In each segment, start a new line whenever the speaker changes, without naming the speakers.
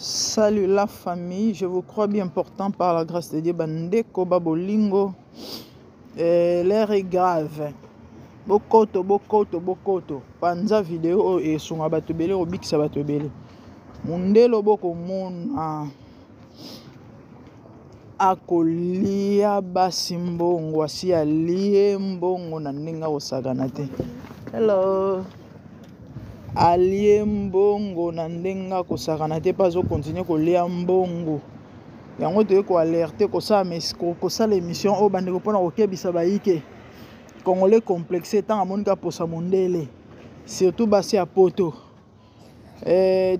Salut la famille, je vous crois bien important par la grâce de Dieu. Bandeko babolingo, eh, l'air est grave. Bokoto, bokoto, bokoto. Panza video oyo esunga bato ebele, kobikisa bato ebele. Mundelo bokomona akolia basi mbongo, asi alie mbongo na ndenge akosakana te. Hello. Alie mbongo na ndenge akosakana te mpe azokontinue kolia mbongo yango. Toye koalerte, kosala émission oyo, bandeko, mpona kokebisa bayike Congolais complexe. Ntango amoni kaposa mondele, surtout basi ya Poto,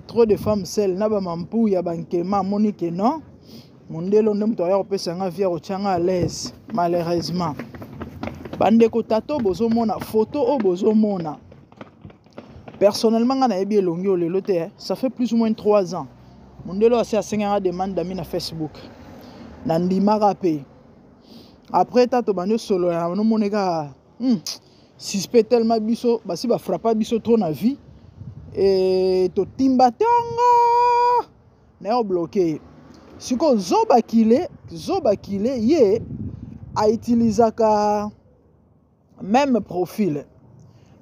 trop de femmes seules na bamampu ya bankema, amoni ke non, mondele nde moto aya kopesa nga vie, akotia nga à l'aise. Malheureusement, bandeko, tato bozomona photo oyo, bozomona, personnellement nga nayebi elongi oyo lelo te. Ça fait plus ou moins 3 ans mondele oyo asi asengaka demande d'ami na Facebook. Nandimaka mpe. Après, tato bandi osolola na nomoni kaka suspect, tellement biso basi bafrappa biso trop na vie e totimba ntango na yo bloqué ye. Sikoyo zobakile, zobakile, ye autilisaka même profil,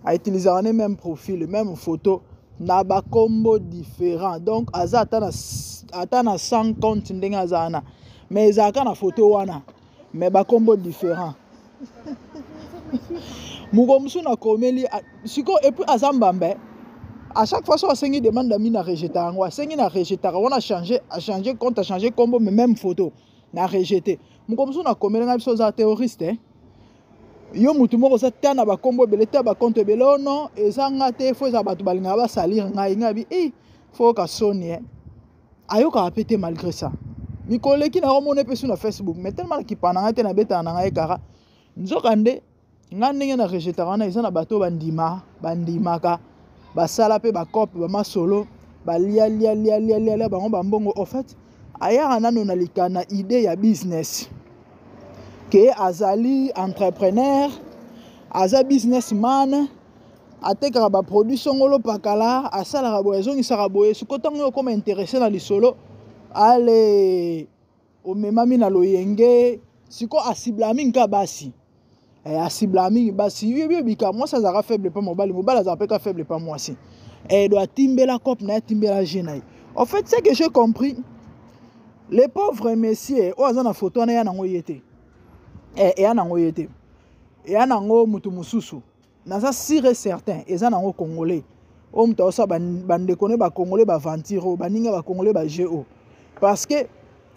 autilisaka ne même profil, même photo na bakombo différent. Donc aza ata na 100 compte ndenge aza wana, mais ezalaka na photo wana, mais bakombo différent. Moko mosusu nakomeli sikoyo, et puis aza mbambe. À chaque fois so asengi demande d'ami, na rejeter yango. Asengi, na rejetaka wana. Achange, achange compte, achange kombo, mais même photo, na rejeter. Moko mosusu nakomeli ngai: biso oza terroriste, eh? Yo mutu moko oza ta na bakombo ebele, ta bacompte ebele. O non, eza nga te, fo eza bato balingaka basalire ngai. Ngai bi e fo oyoka soni, eh? Ayokaka mpe te. Malgré ça, mikolo eleki na omona epe su na Facebook, mais tellement nakipa na ngai te, nabetaka na ngai kaka. Nzoka nde ngai ndenge na rejetaka wana, eza na bato oyo bandima, bandimaka, basala mpe bacope, bamasolo, balialialialialia bango bambongo. Au fait, ayaka nano na lika na idée ya business, ke azali entrepreneur, aza businessman, atekaka baproduit songolo pakala, asalaka boye, azongisaka boye. Sikoyo ntango oyo okoma intéressé na lisolo, ale omemami na loyenge. Sikoyo asiblaka mingi kaka basi, asiblaka mingi basi. Yebika mwasi azalaka faible pa mobali, mobali azalaka mpe ka faible pa mwasi. Do atimbela cope na ye, atimbela je na ye. En fait, ce que j'ai compris, le pauvre monsieur oyo aza na photo wana, eya nango ye te, eya nango ye te, eya nango mutu mosusu. Naza sûr et certain, eza nango Congolais oyo moto aosala bandeko ne Bacongolais baventure oyo, baninga Bacongolais baje oyo, parce que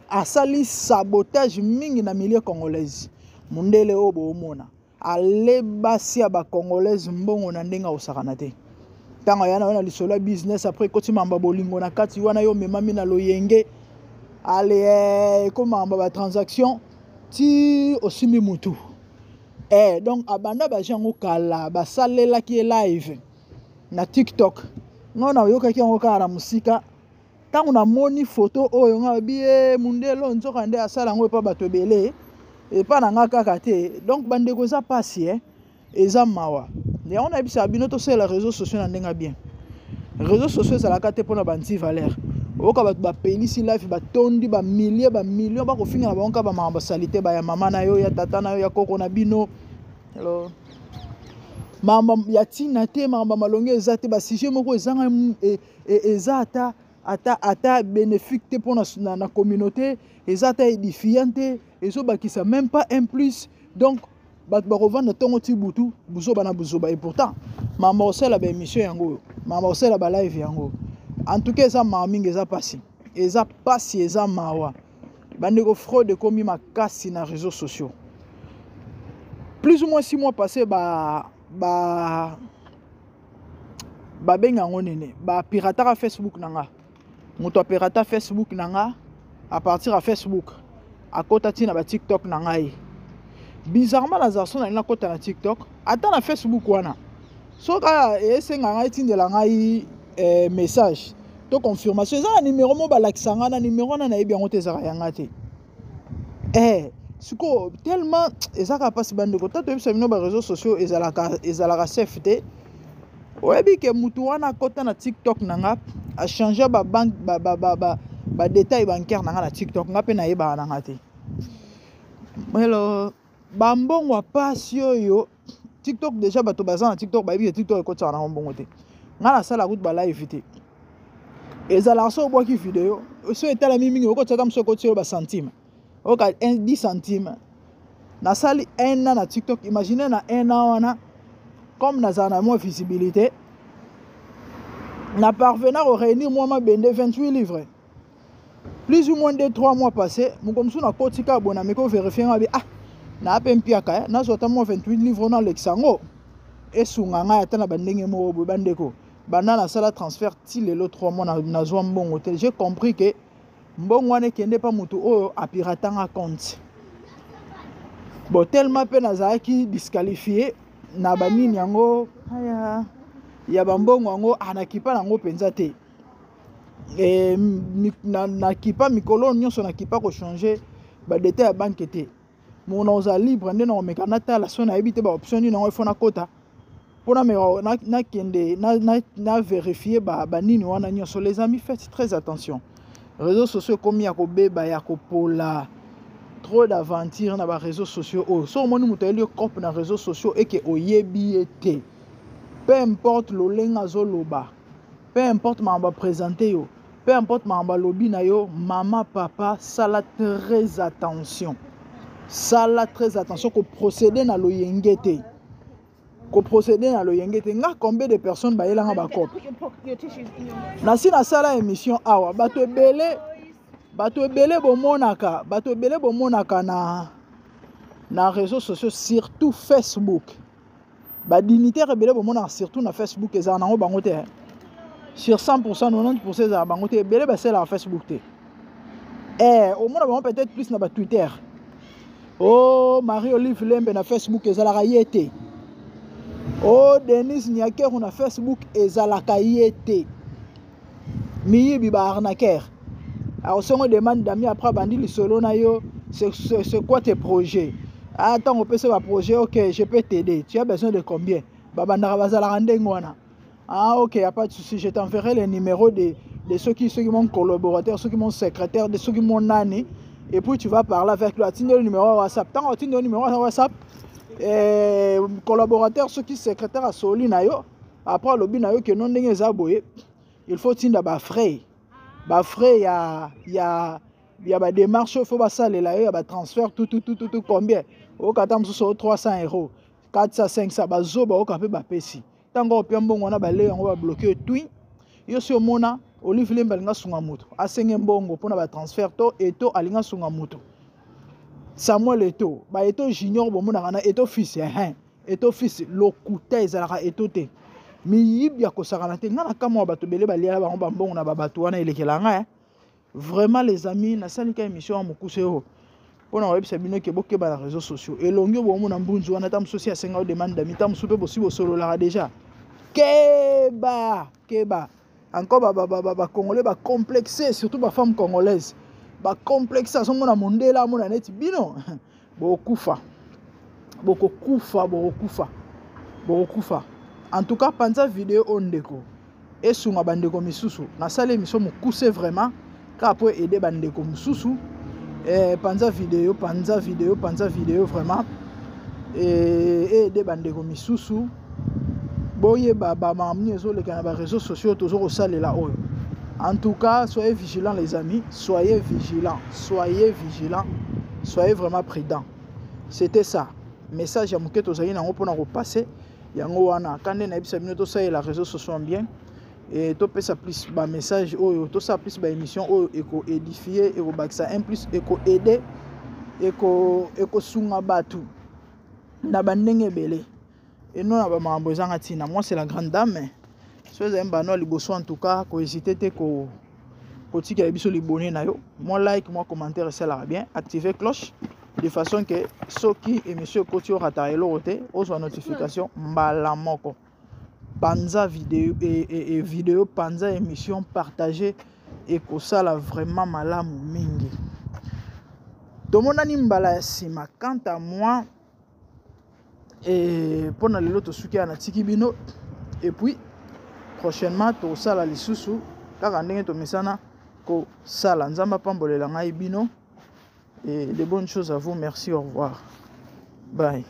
asali sabotage mingi na milieu congolaise. Mondele oyo boomona alebasi ya Bacongolaise mbongo na ndenge akosakana te. Ntango aya na yo na lisolo ya business, après ekoti mamba bolingo na kati wana, yo omemami na loyenge, ale ekomamba batransaction ti osimbi mutu. Donc abanda baje yango kala, basalelaki ye live na TikTok. Ngai nayokaki yango kaka na mosika. Ntango namoni foto oyo, ngai abi ye mundele oyo, nzoka nde asala yango epa bato ebele, epa na nga kaka te. Donc bandeko, eza pasi, eza mawa. Yango nayebisaka bino, tosalela réseau sociaux na ndenge bien. Réseau sociaux ezalaka te mpona banti valeur. Oyoka bato bapelisi live, batondi bamilliers, bamillion, bakofinga na bango kaka bamakambo basali te, baya mama na yo, ya tata na yo, ya koko na bino. Hello. Makambo ya ntina te, makambo malongi eza te, basujet moko ezanga, eza ata bénéfique te mpona na communauté, eza ata édifiant te, ezobakisa même pas un plus. Donc bato bakovanda ntongo ti butu, buzoba na buzoba. Et pourtant makambo kosala baémission yango oyo, makambo kosala balive yango, en tout cas eza mawa mingi, eza pasi, eza pasi, eza mawa. Bandeko, fraude ekomi makasi na réseaux sociaux. Plus ou moins 6 mois passé, ba babenga yango nini, bapirataka Facebook na nga. Moto apirata Facebook na nga, à partir ya Facebook akota ntina baTikTok na ngai. Bizarrement, nazala so nalingi nakota na TikTok ata na Facebook wana, soki kaka esenga ngai etindela ngai message to confirmation, eza na numero mo balakisa ngai na numero wana, nayebi yango te, ezalaka yanga te. Sikoyo tellement eza kaka mpasi, bandeko. Ta toyebisa bino, baréseau sociaux ezalaka safe te. Oyebi ke mutu wana akɔta na TikTok na nga, achange babanke. Badetail bancaire na nga na TikTok, nga mpe nayebaka na nga te. Hello, bambongo ya pasi oyo TikTok, déjà bato baza na TikTok bayebi ke TikTok ekotisaka nango mbongo te. Nga nasala kutu balive te. Ezalaka so obwaki video, so etalami mingi, okotisa ata mosu, ekotisi oyo bacentime, oyoka 10 centime. Nasali un an na TikTok. Imagine, na un an wana, comme nazala na mwa visibilité, na parvenir koréunir mwa mabende, 28 livres plus ou moins. 2 3 mois passé, moko mosusu nakoti kaka boye, nameki ovérifier, nga bi ah, naa mpe mpiaka, nazwa ata mwa 28 livre, nalekisa yango, esunga ngai ata na bandenge moko boye. Bandeko, banda nasala transfert ti lelo, 3 mois, nazwa mbongo te. J'ai compris ke mbongo wana ekende mpa motu oyo apiratanga compte. Bon, tellement mpe nazalaki disqualifié na banini yango aya ya bambongo yango, anakipa nango mpenza te. E, nakipa mikolo nyonso, nakipa kochanger badétail ya banque te. Mona ozala libre nde na komeka natala so nayebi te baoption nini yango ifo nakota mpona meka nakende na vérifier banini wana nyonso. Les amis, faites très attention. Réseaux sociaux ekomi ya kobeba, ya kopola, trop d'aventure na baréseaux sociaux oyo. So omoni moto ayeli yo cope na réseaux sociaux, eke oyebi ye te, peu importe lolenge azoloba, peu importe makambo aprésente yo, peu importe makambo alobi na yo, mama, papa, sala très attention, sala très attention. Koprocéder na loyenge te, koprocéder na loyenge te. Nga, combien de personnes bayelanga bacope? Nasi nasala émission awa. Bato ebele, bato ebele bomonaka, bato ebele bomonaka na réseaux sociaux, surtout Facebook, badignitaire ebele bomonaka surtout na Facebook, ezala nango bango te. Sur 100, 90 ezala bango te. Ebele basalaka Facebook te. Omona bango peut-être plus na batwitter. O oh, Marie Olive Lembe na Facebook, ezalaka ye te. O oh, Denis Nyakeru na Facebook, ezalaka ye te. Miyibi, baarnaqueur. Akosongo demande d'ami, après abandi lisolo na yo: C'est quoi tes projets? Ah, ntango opesi baprojet, ok, je peux t'aider, tu as besoin de combien? Babandaka, bazalaka ndenge wana. Ah ok, y a pas de souci, je t'enverrai les numéros de ceux qui mon collaborateur, ceux qui mon secrétaire, de ceux qui mon nani, et puis tu vas parler avec lui. Atindi le numéro WhatsApp. Ntango atindi le numéro WhatsApp, collaborateur, soki secrétaire asoli na yo, après alobi na yo ke no, ndenge eza boye, il faut tinda bafrais ya badémarche oyo faut basalela yo ya batransfert, tout tout tout tout tout. Combien? Okata mosusu o 300 euros, 400, 500. Bazoba oyoka mpe bapesi. Ntango opia mbongo wana, bale yango, babloquer yo twin yo. Si omona Olive Lembe alinga sunga moto, asenge mbongo mpona batransfert, to Eto alinga sunga moto, Samuel Eto, baeto junior bomonaka na Eto fils, ehin Eto fils, lokuta, ezalaka Eto te. Miyibi ya kosakana te. Ngai na kamwa, bato ebele baliala bango bambongo na babato wana, elekela ngai vraiment. Les amis, nasalika émission ya mokuse oyo mpona koyebisa bino ke bokeba na réseaux sociaux. Elongi oyo bomona mbunzu wana, ta mosusu asenga yo demande d'ami, ta mosusu mpe bosi bosololaka déjà. Keba, keba encore. Bacongolais bacomplexe, surtout bafemme congolaise bacomplexe. Azomona mondele, amona neti bino bokokufa, bokokufa, bokokufa, bokokufa. En tout cas, panza video oyo, ndeko, esunga bandeko misusu. Nasali émission mokuse vraiment kaka mpo aider bandeko mosusu. Panza video, panza video, panza video vraiment, aider bandeko misusu. Boyeba bamakambo nini ezoleka na baréseaux sociaux toza kosalela oyo. En tout cas, soyez vigilants, les amis, soyez vigilants, soyez vigilants, soyez vraiment prudents. C'était ça, message ya moke tozali nango mpona kopasser yango wana. Ka nde nayebisa bino, tosalela réseaux sociaux bien e topesa plus bamessage oyo, tosala plus baémission oyo ekoédifier, ekobakisa un plus, ekoaider, ekosunga bato na bandenge ebele, eno na bamakambo ezanga ntina. Moi, c'est la grande dame. So ezali mbano ya liboso, en tout cas, kohésiter te kotikela biso libone na yo, mwa like, mwa commentaire esalaka bien. Activer cloche de façon ke soki émission ekoti, orataka eloko te, ozwa notification mbala moko. Panza video e video, panza émission, partage, ekosala vraiment malamu mingi. Tomonani mbala ya nsima. Quant à moi, mpona lelo tosuki ya, natiki bino, et puis prochainement tosala lisusu kaka ndenge tomesana. Kosala Nzambe apambolela ngai bino et de bonnes choses à vous. Merci, au revoir, bye.